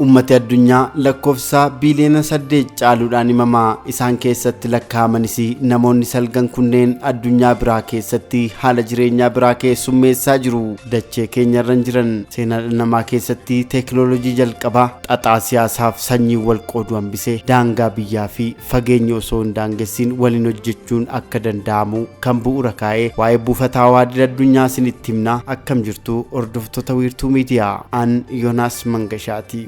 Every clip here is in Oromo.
Uummati addunyaa lakkoofsa biiliyoona 8 caaluudhaan himama. Isaan keessatti lakkaa'amanis namoonni salgan kunneen addunyaa biraa keessatti haala jireenyaa biraa keessummeessaa jiru. Dachee keenya irra jiran seenaa dhala namaa keessatti teekinooloojii jalqabaa xaxaa siyaasaaf sanyii wal qooduu hambisee daangaa biyyaa fi fageenya osoo hin daangessiin waliin hojjechuun akka danda'amu kan bu'uura kaa'ee waa'ee buufata hawaa addunyaa isinitti himna. Akkam jirtu hordoftoota Wiirtuu Miidiyaa? An Yoonaas Mangashaati.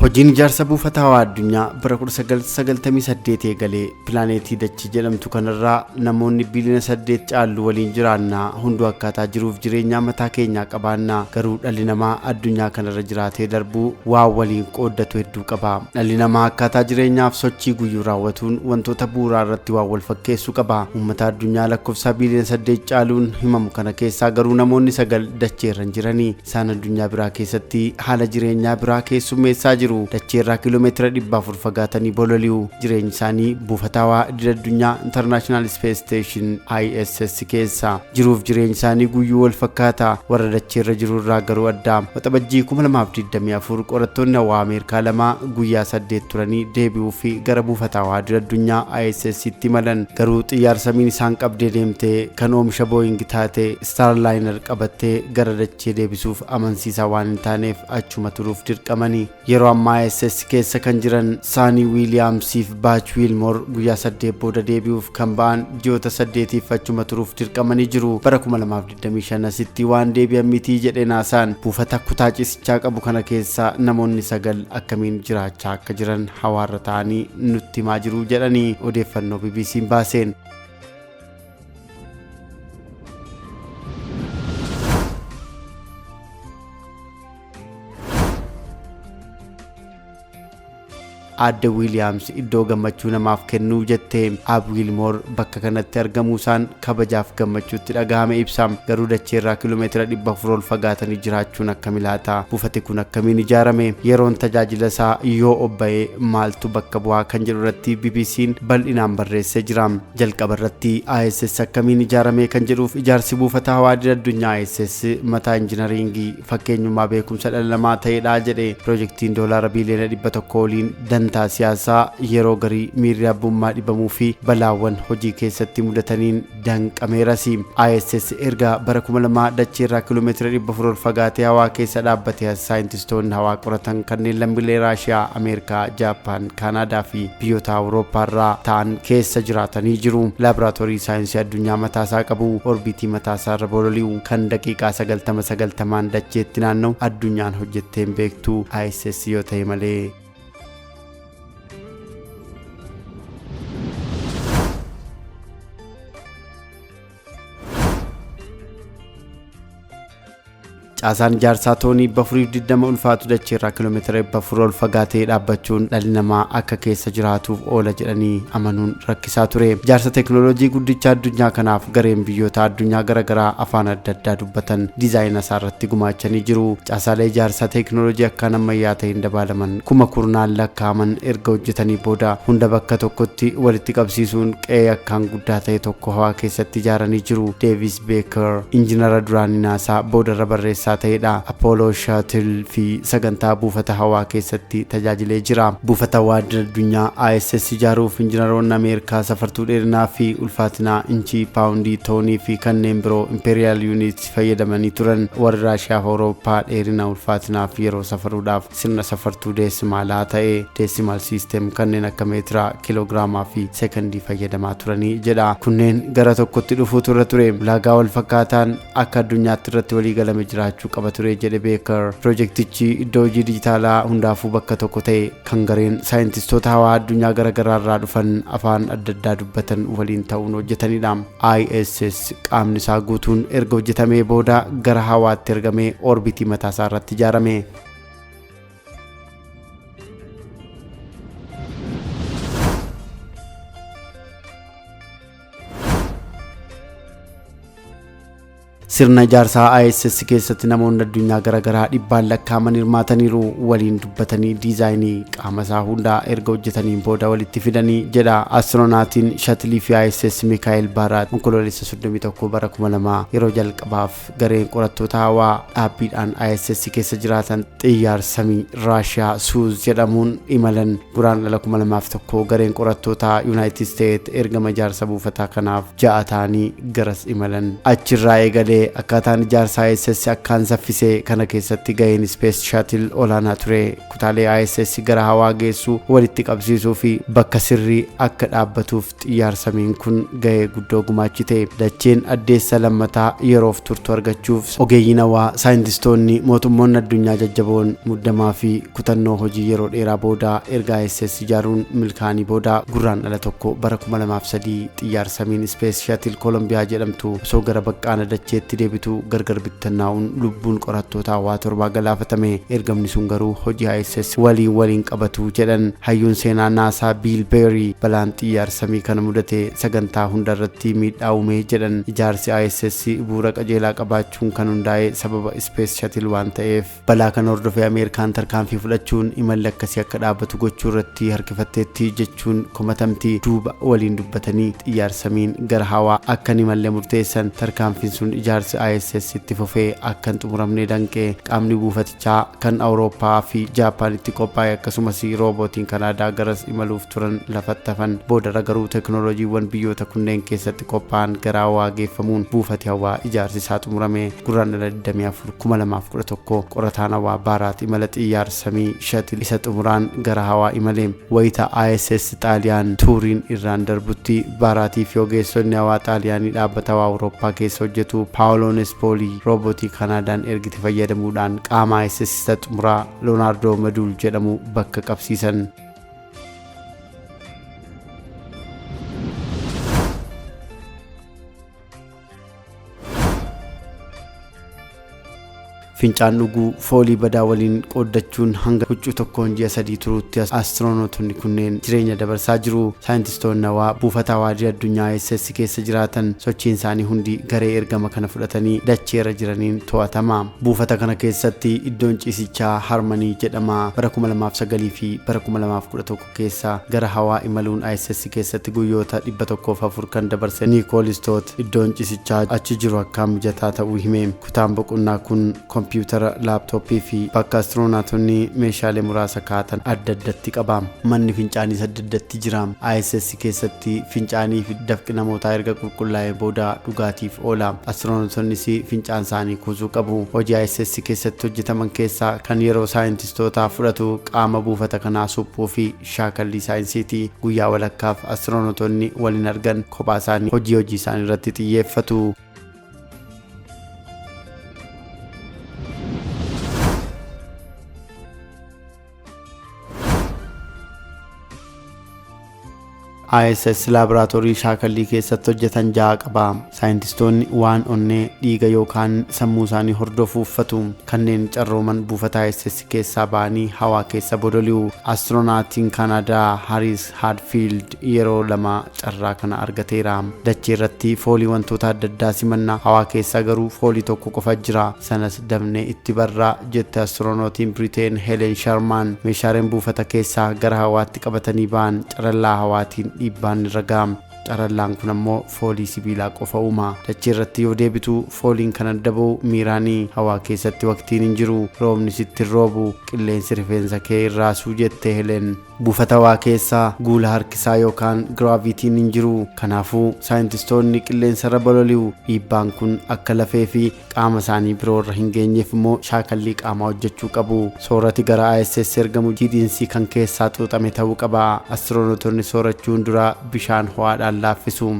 Hojiin ijaarsa buufata hawaa addunyaa bara 1998 eegalee pilaaneetii Dachee jedhamtu kanarraa namoonni biiliyoona 8 caallu waliin jiraannaa, hunduu akkaataa jiruuf jireenyaa mataa keenyaa qabaannaa, garuu dhalli namaa addunyaa kanarra jiraatee darbuu waan waliin qooddatu hedduu qaba. Dhalli namaa akkaataa jireenyaaf sochii guyyuu raawwatuun wantoota bu'uuraa irratti waan wal fakkeessu qaba. Uummata addunyaa lakkoofsa biiliyoona 8 caaluun himamu kana keessaa garuu namoonni 9 dacheerra hin jiranii. Isaan addunyaa biraa keessatti haala jireenyaa biraa keessummeessaa jiru. Dacheerraa kiiloomeetira 400 fagaatanii bololi'u. Jireenyi isaanii buufata hawaa idil addunyaa International Space Station ISS keessa. Jiruuf jireenyi isaanii guyyuu wal fakkaata. Warra dacheerra jiru irraa garuu adda. Waxabajjii 2024 qorattoonni hawaa Ameerikaa 2 guyyaa 8 turanii deebi'uu fi gara buufata hawaa idil addunyaa ISS tti imalan. Garuu xiyyaara samiin isaan qabdee deemte kan oomisha Boeing taate Starliner qabattee gara dachee deebisuuf amansiisaa waan hin taaneef achuma turuuf dirqamanii. Yeroo ammaa ISS keessa kan jiran Saanii Wiiliyaamsiif Baach Wiilmoor guyyaa 8 booda deebi'uuf kan ba'an ji'oota 8f achuma turuuf dirqamanii jiru. Bara 2025 asitti waan deebi'an mitii jedhe naasaan. Buufata kutaa ciisichaa qabu kana keessa namoonni 9 akkamiin jiraachaa akka jiran hawaarra ta'anii nutti himaa jiru jedhanii odeeffannoo BBC'n baaseen. Aadde Wiiliyaams iddoo gammachuu namaaf kennuu jette. Ab Wiilmoor bakka kanatti argamuu isaan kabajaaf gammachuutti dhagahame ibsa. Garuu dacheerraa kiiloomeetira 400 ol fagaatanii jiraachuun akkami laata? Buufati kun akkamiin ijaarame? Yeroon tajaajila isaa yoo obba'e maaltu bakka bu'aa kan jedhu irratti BBC'n bal'inaan barreessee jira. Jalqaba irratti ISS akkamiin ijaarame kan jedhuuf, ijaarsi buufata hawaa idil addunyaa ISS mataa injinariingii fakkeenyummaa beekumsa dhala namaa ta'edha jedhe. Piroojeektiin doolaara biiliyoona 100 oliin dantaa siyaasaa, yeroo garii miirri abbummaa dhibamuu fi balaawwan hojii keessatti mudataniin danqameeras. ISS erga bara 2000 dacheerraa kiiloomeetira 400 ol fagaatee hawaa keessa dhaabbatee saayintistoonni hawaa qoratan kanneen lammiilee Raashiyaa, Ameerikaa, Jaappaan, Kaanaadaa fi biyyoota Awurooppaa irraa ta'an keessa jiraatanii jiru. Laaboraatoorii saayinsii addunyaa mataasaa qabu, orbiitii mataasaa irra bololi'u kan daqiiqaa 90 90n dacheetti naanna'u addunyaan hojjettee hin beektu ISS yoo ta'e malee. Caasaan ijaarsaa toonii 420 ulfaatu dacheerraa kiiloomeetira 400 ol fagaatee dhaabbachuun dhalli namaa akka keessa jiraatuuf oola jedhanii amanuun rakkisaa ture. Ijaarsa teekinooloojii guddicha addunyaa kanaaf gareen biyyoota addunyaa garaagaraa afaan adda addaa dubbatan diizaayina isaa irratti gumaachanii jiru. Caasaalee ijaarsaa teekinooloojii akkaan ammayyaa ta'een dabaalaman kuma kurnaan lakkaa'aman erga hojjetanii booda hunda bakka tokkotti walitti qabsiisuun qe'ee akkaan guddaa ta'e tokko hawaa keessatti ijaaranii jiru. Deevis Beeker injinara duraanii naasaa boodarra barreessaa ta'edha. Apollo Shuttle fi sagantaa buufata hawaa keessatti tajaajilee jira. Buufata hawaa addunyaa ISS ijaaruuf injinaroonni Ameerikaa safartuu dheerinaa fi ulfaatinaa inchii, paawundii, toonii fi kanneen biroo Imperial Unit fayyadamanii turan. Warri Raashiyaa fi Awurooppaa dheerina, ulfaatinaa fi yeroo safaruudhaaf sirna safartuu deesimaalaa ta'e, decimal system, kanneen akka meetiraa, kiiloogiraamaa fi seekondii fayyadamaa turanii jedha. Kunneen gara tokkotti dhufuutu irra ture. Ulaagaa wal fakkaataan akka addunyaatti irratti walii galame jiraachuu qaba ture jedhe Beeker. Piroojeektichi iddoo hojii dijitaalaa hundaafuu bakka tokko ta'e kan gareen saayintistoota hawaa addunyaa garaagaraa irraa dhufan afaan adda addaa dubbatan waliin ta'uun hojjetanidha. ISS qaamni isaa guutuun erga hojjetamee booda gara hawaatti ergamee orbitii mataasaa irratti ijaarame. Sirna ijaarsaa ISS keessatti namoonni addunyaa garaagaraa dhibbaan lakkaa'aman hirmaataniiru. Waliin dubbatanii diizaayinii qaama isaa hundaa erga hojjetaniin booda walitti fidanii jedha astiroonatiin shatilii fi ISS Mikaa'el Baaraat. Onkoloolessa 31 bara 2000 yeroo jalqabaaf gareen qorattoota hawaa dhaabbiidhaan ISS keessa jiraatan xiyyaar samii Raashiyaa Suuz jedhamuun imalan. Guraandhala 2001 gareen qorattoota Yuunaayitid Isteet ergama ijaarsa buufataa kanaaf 6 ta'anii garas imalan. Achirraa eegalee akkaataan ijaarsa ISS akkaan saffisee kana keessatti gaheen Space Shuttle olaanaa ture. Kutaalee ISS gara hawaa geessuu walitti qabsiisuu fi bakka sirrii akka dhaabbatuuf xiyyaar samiin kun gahee guddoo gumaachite. Dacheen addeessa lammataa yeroof turtu argachuuf ogeeyyiin hawaa, saayintistoonni, mootummoonni addunyaa jajjaboon muddamaa fi kutannoo hojii yeroo dheeraa booda erga ISS ijaaruun milkaa'anii booda gurraandhala 1 bara 2003 xiyyaar samiin Space Shuttle Columbia jedhamtu osoo gara baqqaana dacheetti deebitu gargar bittinnaa'uun lubbuun qorattoota hawaa 7 galaafatame. Ergamni sun garuu hojii ISS waliin qabatu jedhan hayyuun seenaa NASA Bill Berry. Balaan xiyyaar samii kana mudate sagantaa hundarratti miidhaa uume jedhan. Ijaarsi ISS bu'uura qajeelaa qabaachuun kan hundaa'e sababa Space Shuttle waan ta'eef balaa kana hordofee Ameerikaan tarkaanfii fudhachuun imalli akkasii akka dhaabbatu gochuu irratti harkifatteetti jechuun komatamti. Duuba waliin dubbatanii xiyyaar samiin gara hawaa akka hin imalle murteessan. Tarkaanfiin sun ijaarsi ISS itti fufee akka hin xumuramne danqee. Qaamni buufatichaa kan Awurooppaa fi Jaapaanitti qophaa'e akkasumas roobootiin Kanaadaa garas imaluuf turan lafatti hafan. Boodarra garuu teekinooloojiiwwan biyyoota kunneen keessatti qophaa'an gara hawaa geeffamuun buufati hawaa ijaarsi isaa xumurame. Guraandhala 24 2011 qorataan hawaa Baaraat imala xiyyaar samii Shuttle isa xumuraan gara hawaa imale. Wayita ISS Xaaliyaan Tuuriin irraan darbutti Baaraatii fi ogeessonni hawaa Xaaliyaanii dhaabbata hawaa Awurooppaa keessa hojjetu Paawuloo Nespoolii roobootii Kanaadaan ergite fayyadamuudhaan qaama ISS isa xumuraa Leonardo Module jedhamu bakka qabsiisan. Fincaan dhuguu foolii badaa waliin qooddachuun hanga huccuu tokkoon ji'a 3 turuutti astiroonootonni kunneen jireenya dabarsaa jiru. Saayintistoonni hawaa buufata hawaa addunyaa ISS keessa jiraatan sochiin isaanii hundi garee ergama kana fudhatanii dacheerra jiraniin to'atama. Buufata kana keessatti iddoon ciisichaa Harmanii jedhama. Bara 2009 fi bara 2011 keessa gara hawaa imaluun ISS keessatti guyyoota 104 kan dabarse Niikool Stoot iddoon ciisichaa achi jiru akkaan mijataa ta'uu hime. Kutaan boqonnaa kun kompiitara, laaptooppii fi bakka astiroonaatonni meeshaalee muraasa kaa'atan adda addatti qaba. Manni fincaaniis adda addatti jira. ISS keessatti fincaanii fi dafqi namootaa erga qulqullaa'ee booda dhugaatiif oola. Astiroonatonnis fincaan isaanii kuusuu qabu. Hojii ISS keessatti hojjetaman keessaa kan yeroo saayintistootaa fudhatu qaama buufata kanaa suphuu fi shaakallii saayinsiiti. Guyyaa walakkaaf astiroonaatonni waliin argan kophaa isaanii hojii isaanii irratti xiyyeeffatu. ISS laaboraatoorii shaakallii keessatti hojjetan 6 qaba. Saayintistoonni waan onnee, dhiiga yookaan sammuu isaanii hordofuuf uffatu. Kanneen carrooman buufata ISS keessaa ba'anii hawaa keessa bololi'u. Astiroonatiin Kanaadaa Haris Hadfield yeroo 2 carraa kana argateera. Dachee irratti foolii wantoota adda addaa simanna. Hawaa keessa garuu foolii tokko qofa jira. Sanas dabnee itti barraa jette astiroonotiin Biriteen Helen Sharman. Meeshaaleen buufata keessaa gara hawaatti qabatanii ba'an carallaa hawaatiin dhiibbaan irra ga'a. Carallaan kun ammoo foolii sibiilaa qofa uuma. Dachee irratti yoo deebitu fooliin kan adda ba'u miiraanii. Hawaa keessatti waqtiin hin jiru. Roobni sitti hin roobu. Qilleensi rifeensa kee irraasuu jette Helen. Buufata hawaa keessa guula harkisaa yookaan giraavitiin hin jiru. Kanaafuu saayintistoonni qilleensa irra bololi'u. Dhiibbaan kun akka lafee fi qaama isaanii biroo irra hin geenyeef immoo shaakallii qaamaa hojjechuu qabu. Soorati gara ISS ergamu jiidhinsi kan keessaa xuuxame ta'uu qaba. Astiroonootonni soorachuun dura bishaan ho'aadhaan laaffisu.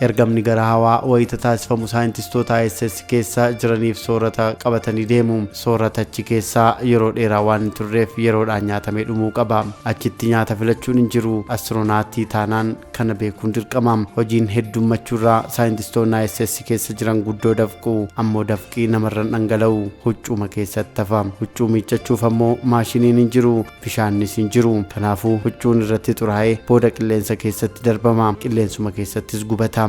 Ergamni gara hawaa wayita taasifamu saayintistoota ISS keessa jiraniif soorata qabatanii deemu. Soorata achi keessaa yeroo dheeraa waan hin turreef yeroodhaan nyaatamee dhumuu qaba. Achitti nyaata filachuun hin jiru. Astiroonaatti taanaan kana beekuun dirqama. Hojiin heddummachuurraa saayintistoonni ISS keessa jiran guddoo dafqu. Ammoo dafqii namarraan dhangala'u huccuuma keessatti hafa. Huccuu miiccachuuf ammoo maashiniin hin jiru, bishaannis hin jiru. Kanaafuu huccuun irratti xuraa'ee booda qilleensa keessatti darbama. Qilleensuma keessattis gubata.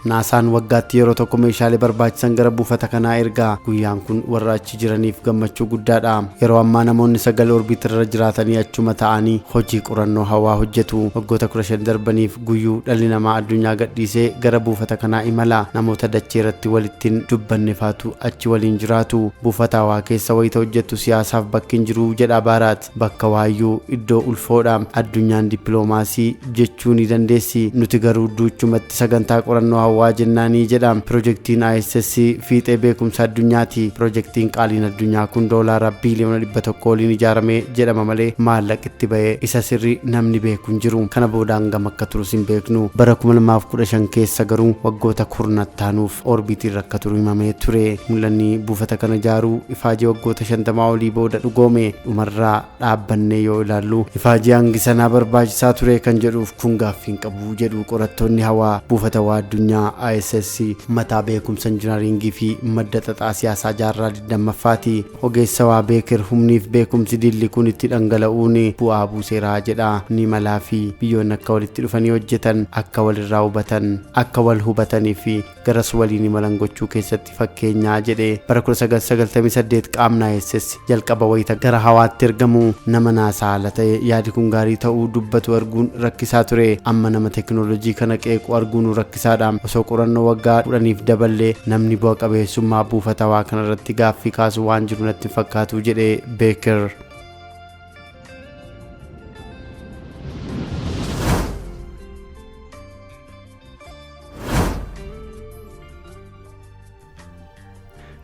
Naasaan waggaatti yeroo tokko meeshaalee barbaachisan gara buufata kanaa erga. Guyyaan kun warra achi jiraniif gammachuu guddaadha. Yeroo ammaa namoonni 9 orbiitirra jiraatanii achuma ta'anii hojii qorannoo hawaa hojjetu. Waggoota 15 darbaniif guyyuu dhalli namaa addunyaa gadhiisee gara buufata kanaa imala. Namoota dachee irratti walitti hin dubbanne faatu achi waliin jiraatu. Buufata hawaa keessa wayita hojjettu siyaasaaf bakki hin jiru jedha Baaraat. Bakka waayyuu iddoo ulfoodha. Addunyaan dippiloomaasii jechuu ni dandeessi. Nuti garuu duuchumatti sagantaa qorannoo hawaa jennaanii jedha. Pirojektiin ISS fiixee beekumsa addunyaati. Pirojektiin qaaliin addunyaa kun doolaara biiliyoona 100 oliin ijaarame jedhama malee maallaqitti ba'ee isa sirri namni beeku hin jiru. Kana booda hangam akka turus hin beeknu. Bara 2015 keessa garuu waggoota kurnattaanuuf orbiitiin akka turu himamee ture. Mul'anni buufata kana ijaaruu ifaajee waggoota 50 olii booda dhugoome. Dhumarraa dhaabbannee yoo ilaallu ifaajee hangi sanaa barbaachisaa ture kan jedhuuf kun gaaffii hin qabu jedhu qorattoonni hawaa. Buufata hawaa addunyaa ISS mataa beekumsa injinaringii fi madda xaxaa siyaasaa jaarraa 20ffaati. Ogeessa waa Beeker humniif beekumsi dilli kun itti dhangala'uun bu'aa buuseeraa jedha. Ni malaa fi biyyoonni akka walitti dhufanii hojjetan, akka walirraa hubatan, akka wal hubatanii fi garas waliin imalan gochuu keessatti fakkeenyaa jedhe. Bara 1998 qaamni ISS jalqaba wayita gara hawaatti ergamu nama naasaa haala ta'e yaadi kun gaarii ta'uu dubbatu arguun rakkisaa ture. Amma nama teekinooloojii kana qeequ arguun rakkisaadha. Osoo qorannoo waggaa 10 daballee namni bu'a qabeessummaa buufata hawaa kanarratti gaaffii kaasu waan jiru natti fakkaatu jedhe Beeker.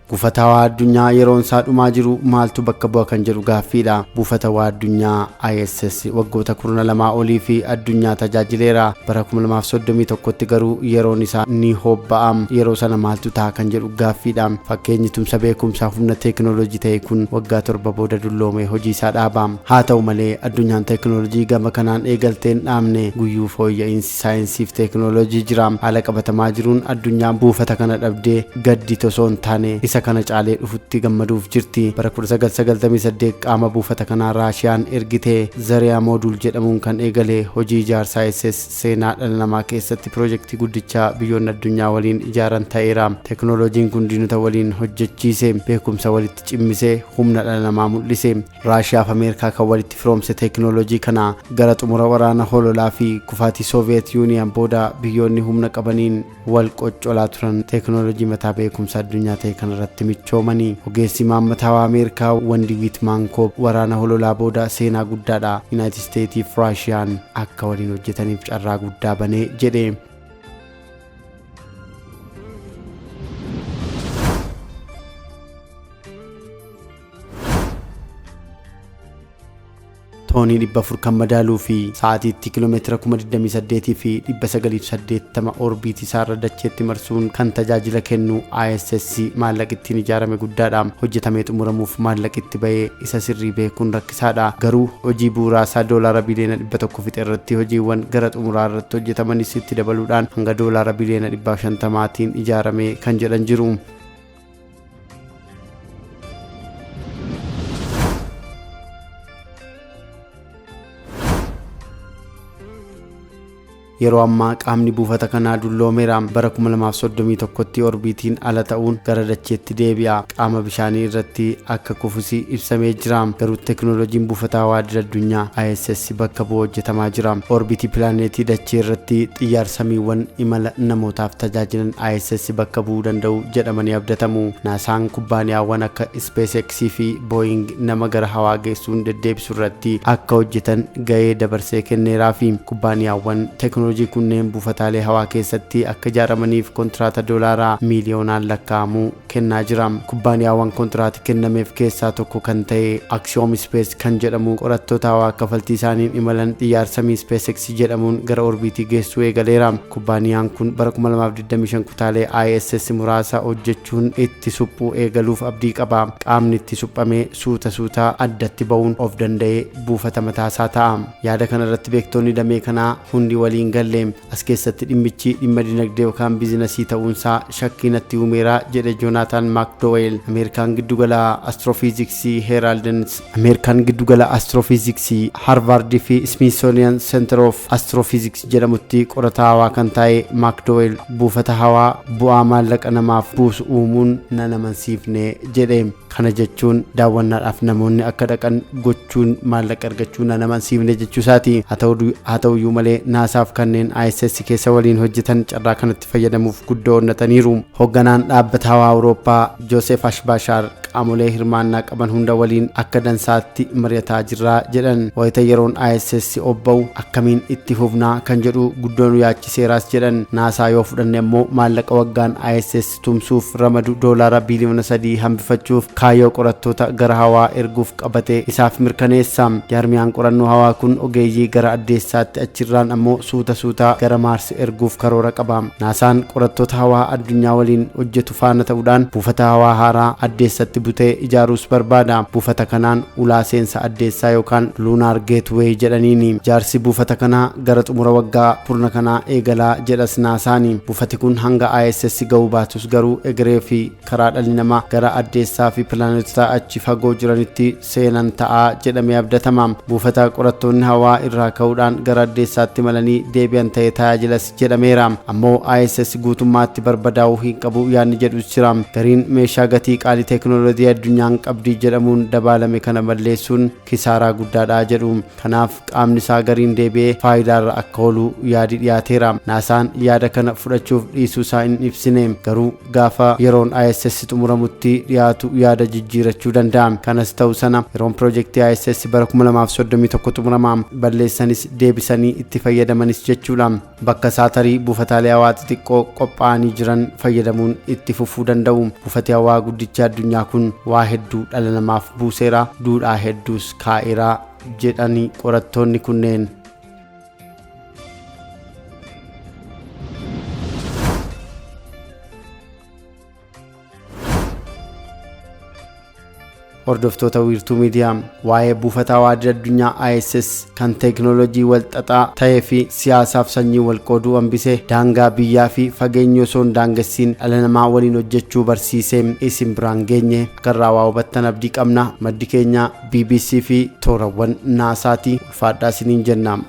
Buufata hawaa addunyaa yeroon isaa dhumaa jiru maaltu bakka bu'a kan jedhu gaaffiidha. Buufata hawaa addunyaa ISS waggoota 12 olii fi addunyaa tajaajileera. Bara 2031tti garuu yeroon isaa ni hobba'a. Yeroo sana maaltu ta'a kan jedhu gaaffiidha. Fakkeenyi tumsa beekumsaa humna teekinooloojii ta'e kun waggaa 7 booda dulloomee hojii isaa dhaaba. Haa ta'u malee addunyaan teekinooloojii gama kanaan eegalteen dhaabne guyyuu fooyya'insi saayinsiif teekinooloojii jira. Haala qabatamaa jiruun addunyaan buufata kana dhabdee gaddi osoo hin taane isa kana caalee dhufutti gammaduuf jirti. Bara 1998 qaama buufata kanaa Raashiyaan ergite Zariyaa Moodul jedhamuun kan eegale hojii ijaarsaa ISS seenaa dhala namaa keessatti pirojektii guddichaa biyyoonni addunyaa waliin ijaaran ta'eera. Teekinooloojiin kun diinota waliin hojjechiise, beekumsa walitti cimmise, humna dhala namaa mul'ise. Raashiyaa fi Ameerikaa kan walitti firoomse teekinooloojii kana gara xumura waraana hololaa fi kufaatii Sooviyeet Yuuniyan booda biyyoonni humna qabaniin wal qoccolaa turan teekinooloojii mataa beekumsa addunyaa ta'e kanarratti michoomanii. Ogeessi imaammata hawaa Ameerikaa Wandi Wiitmaan Koob waraana hololaa booda seenaa guddaadha. Yuunaayitid Isteetii fi Raashiyaan akka waliin hojjetaniif carraa guddaa banee jedhe. Toonii 400 kan madaaluu fi sa'aatiitti kiiloomeetira 28,980 orbiitii isaarra dacheetti marsuun kan tajaajila kennu ISS maallaqa ittiin ijaarame guddaadha. Hojjetamee xumuramuuf maallaqa itti ba'ee isa sirrii beekuun rakkisaadha. Garuu hojii bu'uuraa isaa doolaara biliyoona 100 fixe irratti hojiiwwan gara xumuraa irratti hojjetamanis itti dabaluudhaan hanga doolaara biliyoona 150tiin ijaarame kan jedhan jiru. Yeroo ammaa qaamni buufata kanaa dulloomeera. Bara 2031tti orbiitiin ala ta'uun gara dacheetti deebi'a. Qaama bishaanii irratti akka kufus ibsamee jira. Garuu teekinooloojiin buufata hawaa addunyaa ISS bakka bu'u hojjetamaa jira. Orbiitii pilaaneetii dachee irratti xiyyaar samiiwwan imala namootaaf tajaajilan ISS bakka bu'uu danda'u jedhamanii abdatamu. Naasaan kubbaaniyaawwan akka SpaceX fi Boeing nama gara hawaa geessuun deddeebisu irratti akka hojjetan ga'ee dabarsee kenneeraa fi kubbaaniyaawwan teekinooloojii Teeknooloojii kunneen buufataalee hawaa keessatti akka ijaaramaniif kontiraata doolaaraa miiliyoonaan lakkaa'amu kennaa jira. Kubbaaniyaawwan kontiraati kennameef keessaa tokko kan ta'e Axiom Space kan jedhamu qorattoota hawaa kaffaltii isaaniin imalan xiyyaara samii SpaceX jedhamuun gara orbiitii geessuu eegaleera. Kubbaaniyaan kun bara 2025 kutaalee ISS muraasa hojjechuun itti suphuu eegaluuf abdii qaba. Qaamni itti suphamee suuta suutaa addatti ba'uun of danda'ee buufata mataasaa ta'a. Yaada kana irratti beektonni damee kanaa hundi waliin galle. As keessatti dhimmichi dhimma dinagdee yookaan biizinasii ta'uunsaa shakkii natti uumeera jedhe Joonaatan Maakdoweel. Ameerikaan giddugala astroofiiziksii Heeraaldens Ameerikaan giddugala astroofiiziksii Harvard fi Smithsonian Center of Astrophysics jedhamutti qorataa hawaa kan ta'e Maakdoweel buufata hawaa bu'aa maallaqa namaaf buusu uumuun nan amansiifne jedhe. Kana jechuun daawwannaadhaaf namoonni akka dhaqan gochuun maallaqa argachuu nan amansiifne jechuusaati. Haa ta'uyyuu malee naasaaf kanneen ISS keessa waliin hojjetan carraa kanatti fayyadamuuf guddoo onnataniiru. Hoogganaan dhaabbata hawaa Awurooppaa Joosef Ashbaashaar qaamolee hirmaannaa qaban hunda waliin akka dansaatti mari'ataa jirraa jedhan. Wayita yeroon ISS obba'u akkamiin itti fufnaa kan jedhu guddoo nu yaachiseeraas jedhan. Naasaa yoo fudhanne immoo maallaqa waggaan ISS tumsuuf ramadu doolaara biiliyoona 3 hambifachuuf kaayyoo qorattoota gara hawaa erguuf qabate isaaf mirkaneessa. Jaarmiyaan qorannoo hawaa kun ogeeyyii gara addeessaatti achirraan ammoo suuta suutaa gara Maars erguuf karoora qaba. Naasaan qorattoota hawaa addunyaa waliin hojjetu faana ta'uudhaan buufata hawaa haaraa addeessatti butee ijaaruus barbaada. Buufata kanaan ulaa seensa addeessaa yookaan Lunar Gateway jedhaniini. Ijaarsi buufata kanaa gara xumura waggaa kurna kanaa eegalaa jedhas naasaani. Buufati kun hanga ISS ga'uu baatus garuu egeree fi karaa dhalli namaa gara addeessaa fi pilaanetota achi fagoo jiranitti seenan ta'aa jedhamee abdatama. Buufata qorattoonni hawaa irraa ka'uudhaan gara addeessaatti malanii deebi'an ta'ee tajaajilas jedhameera. Ammoo ISS guutummaatti barbadaa'uu hin qabu yaadni jedhus jira. Gariin meeshaa gatii qaalii teeknooloojii addunyaan qabdii jedhamuun dabaalame kana balleessuun kisaaraa guddaadha jedhu. Kanaaf qaamni isaa gariin deebi'ee faayidaarra akka oolu yaadi dhiyaateera. Naasaan yaada kana fudhachuuf dhiisuu isaa hin ibsine. Garuu gaafa yeroon ISS xumuramutti dhiyaatu yaada jijjiirachuu danda'a. Kanas ta'u sana yeroon piroojeektii ISS bara 2031 xumurama. Balleessanis deebisanii itti fayyadamanis jechuudha. Bakka isaa tarii buufataalee hawaa xixiqqoo qophaa'anii jiran fayyadamuun itti fufuu danda'u. Buufati hawaa guddicha addunyaa kun waa hedduu dhala namaaf buuseera, duudhaa hedduus kaa'eera jedhani qorattoonni kunneen. Hordoftoota wiirtuu miidiyaa waa'ee buufata hawaa addunyaa ISS kan teeknooloojii walxaxaa ta'ee fi siyaasaaf sanyii wal qooduu hambisee daangaa biyyaa fi fageenya osoo hin daangessiin dhala namaa waliin hojjechuu barsiisee isin biraan geenye akka irraa waa hubattan abdii qabna. Maddi keenya BBC fi toorawwan naasaati. Ulfaadhaa isiniin jenna.